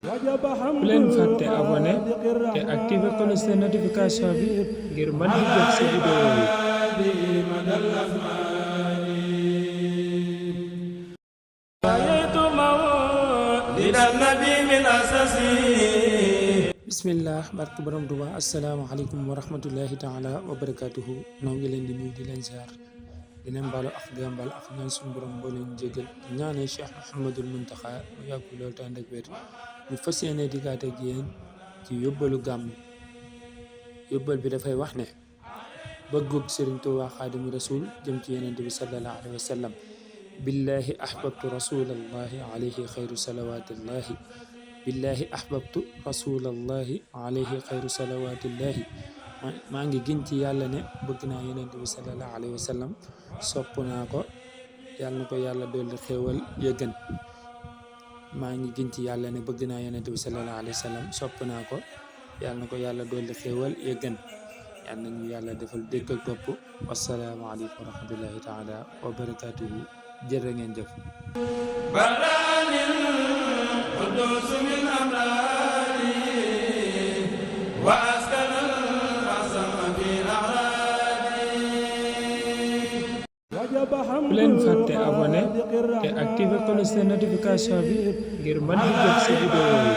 bu leen fàtte abonné te activé cloche de notification bi ngir mën di jot ci vidéo yi. bismillah barke borom Tuuba. asalaamaaleykum wa rahmatullahi taala wa barakatuhu. noo ngi leen di nuyu di leen ziar di leen baalu ak di leen baal ak ñaan suñu borom boo leen jégal di ñaanal Cheikh Mouhamadul Muntaxa mu yàgg loolu te ànd ak wér. ñu fas yéene dikkaat ak yéen ci yóbbalu gàmm. yóbbal bi dafay wax ne bëggug Sëriñ Tuubaa Xaadimu Rasuul jëm ci Yonent bi sallallahu alayhi wa sallam. billahi ahbabtu rasulallahi alayhi xayru salawatillahi billahi ahbabtu rasulallahi alayhi xayru salawatillahi maa ngi giñ ci yàlla ne bëgg naa Yonent bi sallallahu alayhi wa sallam, sopp naa ko, yàlla na ko yàlla dolli xéewal ya gën. maa ngi giñ ci yàlla ne bëgg naa Yonent bi sallallahu alayhi wa sallam, sopp naa ko, yàlla na ko yàlla dolli xéewal ya gën. yàlla nañu yàlla defal dégg ak topp. wassalaamu aleykum wa rahmatullahi taala wa barakatuhu. jërë ngeen jëf. bu leen fàtte abonné te activé cloche de notification bi ngir mën di jot ci vidéo yi.